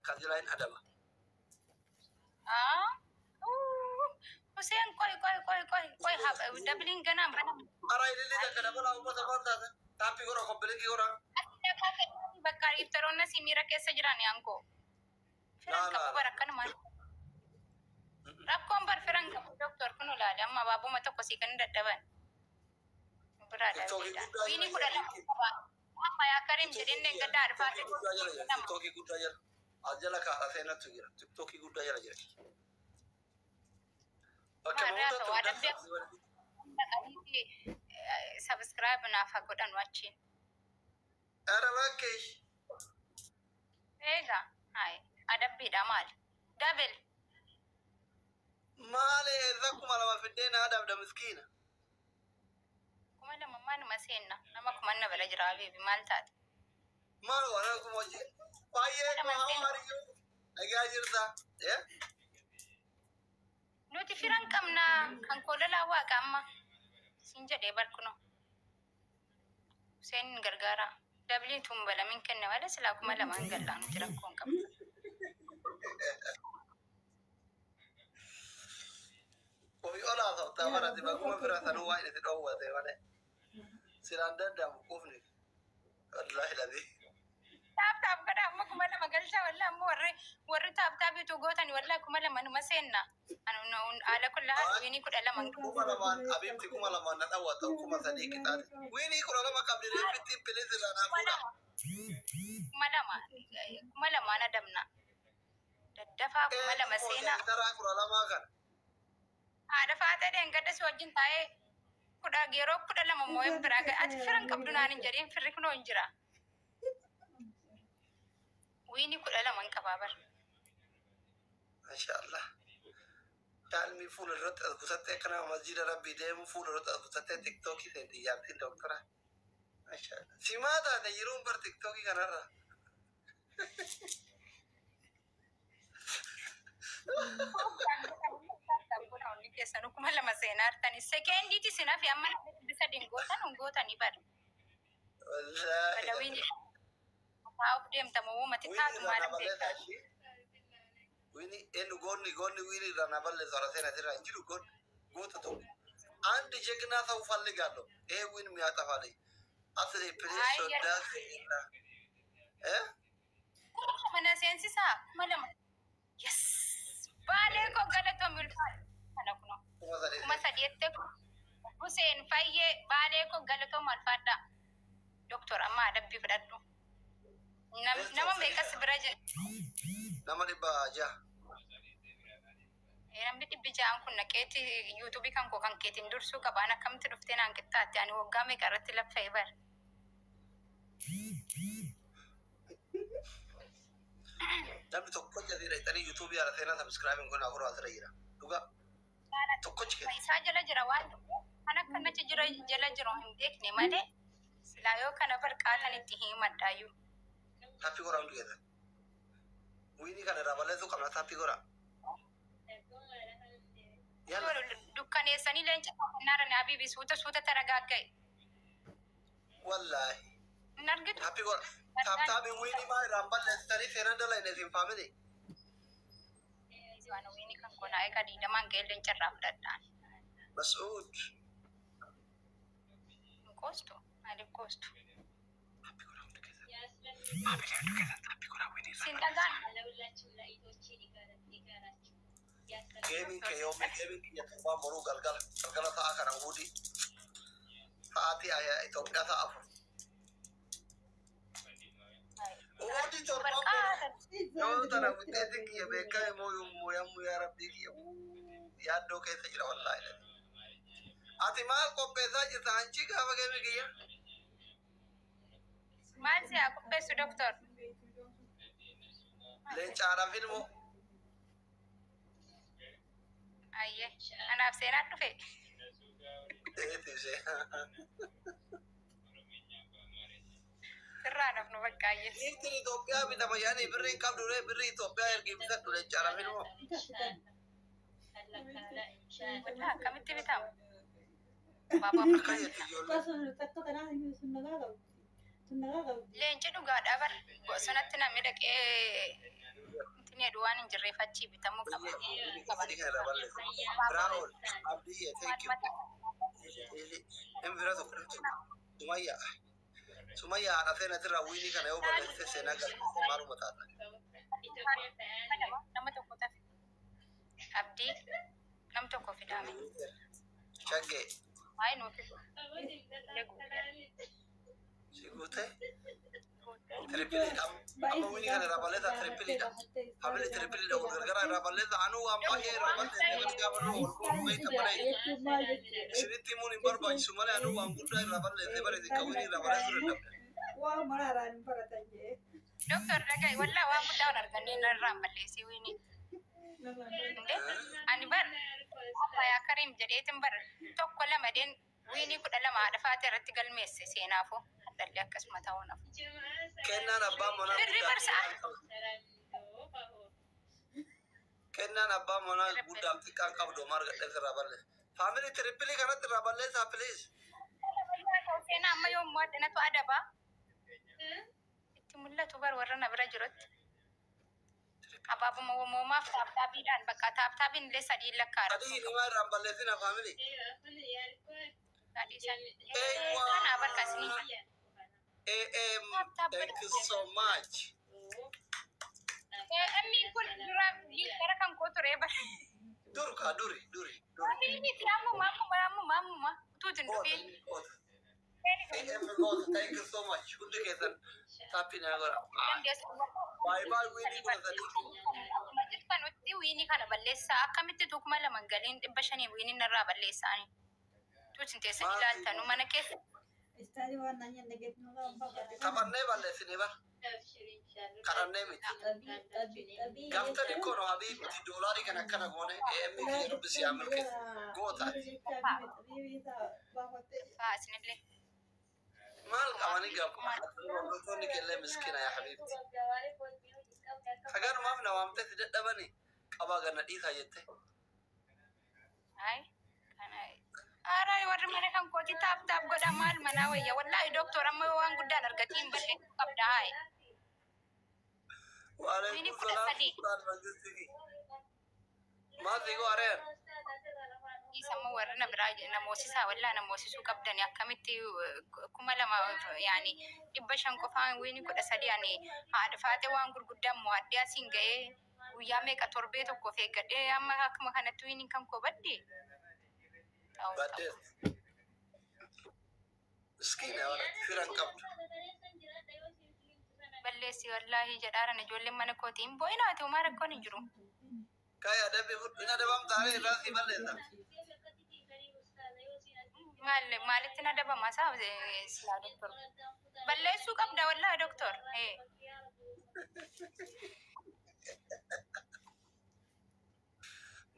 Kan silaa hin adaba. Aa Huseen qoy qoy qoy qoy qoy dabiliin ganaan banama. Ara ililli takka dabalaa uummata maal taate? Taappii godha koppilinkii godha. Bakka iftaroonna si miira keessa jiran yankoo. Firan Laa qabu laa bar laa. akkanumaan. Rakkoon bar firan qabu doktor kun ulaale amma abaabuma tokko sii kan dadhaban. Biraa Tiktookii darbeedha. guddaa Wiinii jala kudha jira. lama qaba. Amma yaa Karim Tiktookii jedheen kiyya gaddaa arfaate tiktookii guddaa jala jira. lama. Tiktookii guddaa jala. As jala kaadha seenattu jira. Tiktookii guddaa jala jira. Bakka Maarraa hundatti ta'u adabbii hundaa dhaqaniiti subscribe naaf haa godhanu achiin. Ara bakkeesh. Eega hayi adabbiidha maali? Double. Maali eessa 2000 fiddee na adabda miskiina. 2000 maaluma seenna nama kumanna bira jira habiibi maal taate? Maal waan akkuma hojii. Baay'ee 2000 how seenna. are you? Nagaa jirta? Eh? Nuti firan qabna kan koo lolaa waaqa amma sin jedhee barkuno. Hussein gargaara. Dablii tun balamin kenne malee silaa 2000 hin gallaa nuti rakkoo hin qabnu. Ofii ol haasoftaa barate baguma fira sanuu waan itti dhoowwate malee. Silaan danda'amu quufni. Wallaahi ladii. Taap taap godha amma 2000 galcha walla amma warri warri taap taap utuu gootan walla 2000 numa seenna. Anu haala kulla haal wiinii 12 hin qabu. 2000 abiibti 2000 na dhawwata 3000 qixaate. Wiinii 12 qabdi reeffitti pilis irraa naa Kuma fuudha. lama 2000 2000 adamna. Daddafaa 2000 Eenyu seenaa. mootii 12 kana. Haadha faatee dheengadda si wajjin taa'ee kudha yeroo 12 moo'een biraa ga'e ati fira hin qabdu naan hin jedhiin firri kunoo hin jira. Wiinii 12 hin qabaa bar. Masha Allah. Daalmii fuula irratti as butattee akka nama masjiida rabbii deemu fuula irratti as butattee tiktookii seenti jaartiin doktora. Masha Allah. Simaa taate jiruun bar tiktookii kanarra. Hundi keessanuu 2000 seenaa jirtanii sekendiiti sin hafe amma namni 300 hin gootan hin gootanii bar. Wallaahi. Badawiin taa'uuf deemta moo mati Wiinii taatu irraa na maal balleessa beektaa? ishee. Wiinii eenyu goonni goonni wiinii irraa na balleessa hora seenaa irraa hin jiru goonni goota tokko. አንድ ጀግና ሰው ፈልጋለሁ። ይሄ ዊን የሚያጠፋ ልጅ አስሬ ፕሌስ Ay, ሶዳ እ 2000 na seensisaa 2000. Yes! Baalee koo galatoomi ulfaadha. Kana kunoo. 3000 3000 jettee Hussein Fayyee baalee koo galatoomi ulfaadha. Doktor amma adabbii fudhadhu. Nama meeqas bira jira? Nama 600. Namni 600 kun naqeeti yuutuubii kan koo kan keetiin dursuu qabaan akkamitti dhuftee naan qixxaatte ani waggaa meeqa irratti laffa'e bar. Namni tokko jedhee dhaqxanii yuutuubii haala seenaa sabiskiraabiin kun afur asirra jira. Dhugaa tokkochi keessa. Isaa jala jira waan kan akka nacha jira jala jiru hin beekne malee silaa yoo kana barqaatan itti himadhaayyuu. Taappii godhaa hundi keessan. Wiinii kana irraa balleessuu qabna taappii godhaa. Yalla. Dukkaneessanii leenca kannaara habiibi suuta suuta taragaaggae. Wallaahi. Hin argitu. Taappii godhaa. Taap taappiin wiinii maal irraan balleessitanii seenaan dalagne isin faamili. Waan wiinii kan konaa egaa diidamaan ga'ee leenca irraa fudhadhaan. Mas'uud. Hin qoostu maaliif qoostu? Taappii godhaa hundi keessan. Faamilii hundi keessan taappii godhaa wiinii irraa Sin balleessaa. dhagaan. Geemiin kee yoomii geemiin kiyya torbaan boruu galgala galgala sa'a kana hundi sa'aatii Itoophiyaa sa'a 4. Hundi torbaan boruu. Barqaata. Yoo tana wixeetiin kiyya beekame moo yommuu yommuu yaa rabbii kiyya yaaddoo keessa jira wallaahi. Ati maal qopheessaa jirta hanchi gaafa geemii kiyya? Maal si haa qopheessu doktor? Leencaadhaaf ilmoo. Ayyee anaaf seenaa dhufe. Eeti seenaa. Sirraa nafnu bakka ayyee. Giiftiin Itoophiyaa bitama yaani birrii hin qabdu ree birrii Itoophiyaa ergi bitadhu leencaadhaaf ilmoo. Walaa akkamitti bitama? Baabaa Akka jetti ijoolleen. Leenci dhugaadhaa bar bosonatti namni dhaqee jedhu waan hin jirreef achii bitamuu qaba. Sadii kana irraa balleessa. Raa'ol, Abdiyyee, thank you. Inni bira tokko dhuftu. Sumayyaa. Sumayyaa haadha seenatirraa wiinii kana yoo balleessite seenaa galmeesse maaluma taata? Nama tokko tafe. Abdii nam tokko fidaame. Shaggee. Waa'ee nuuf Si guute? Tripiliidha. Amma wiinii kana irraa balleessaa tripiliidha. Habilii tripiliidha. Wal gargaaraa irraa balleessa. Anuu waan baay'ee irraa balleesse. Namni gaafa nu wal gurguru beekta malee. Isinitti himuun hin barbaachisu malee anuu waan guddaa irraa balleesse bare isin kan wiinii irraa balleessuu dadhabde. Waa maraaraan hin baratan jee. Doktor Dhagaa wallaa waan guddaa waan argannee narraan balleessee wiinii. Ani bar Abbayaa Kariim jedheetin bar tokko lama deen wiinii 12 haadha faatee irratti galmeesse seenaafuu hadhallee akkasuma ta'uu nafu. Kennaan abbaa manaa Birri guddaa barsaa. Kennaan abbaa manaa guddaaf xiqqaan qabdu homaa argadheef irraa balleessa. Faamilii tirippilii kanatti irraa balleessaa please. Seenaa amma yommuu addanatu adabaa itti mul'atu bar warra na bira jirutti. Abaabuma uumamumaaf taaptaabiidhaan bakka taaptaabiin illee sadii lakkaa'adha. Sadii himaa irraa hin balleessina faamilii. Sadii sadii. Kana bakka isinii. AM, thank you so much. Inni kun dura gara kan koo ture bara. Dur kaa duri duri duri. Inni miti ammuma ammuma ammuma ammuma utuutin Goota dhufiin. goota. AM goota, thank you so much. Hundi keessan taappii naa godha. Baay'ee baay'ee wiinii 13. Akkuma jirtanutti wiinii kana balleessaa akkamitti 2000 galiin 500 wiinii narraa balleessaani. Tuutin teessanii ilaaltanu mana keessa. Taphannee balleessinee bara. Kadhannee miti. Gaftan ikkoo habiibti doolaarii kan akkana goone AM kiyya rabbi si haa milkeessu. Goota. Faa isinillee. Maal qabanii gaafa hordoftoonni keellee miskiina yaa habiibti. Sagalumaaf na waamtee si dadhabanii qabaa ganna dhiisaa jette. Ay, kana ara warri mana kan kooti taap taap godha maal manaa wayya wallaahi doktor amma yoo waan guddaan argatiin balleessuu qabda haay. Waalaikum Wiinii kudha salaam sadii. Sultaan Mangistii. Maal si goo areen? Isa amma warri na biraa namoosisaa wallaa namoosisuu qabdani akkamitti 2000 yaani 500 qofaan wiinii 13 ani haadha faatee waan gurguddaan mo'adhee asiin ga'ee guyyaa meeqa torbee tokkoof eeggadhee amma akkuma kanatti wiiniin kan koo badde. Ta'u ta'u. Baddees. Miskiina warra firan qabdu. Balleessi wallaahi jedhaaran ijoolleen mana kootii hin bo'inaati homaa rakkoon hin jiru. Kai adabbi fudhu hin adabamtaaree irraa si balleessa. Maal maalitti na adabama isaa silaa doktor. Balleessuu qabda wallaahi doktor. Ee.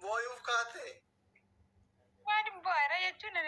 Booyuuf kaate. Waan hin bo'aara jechuun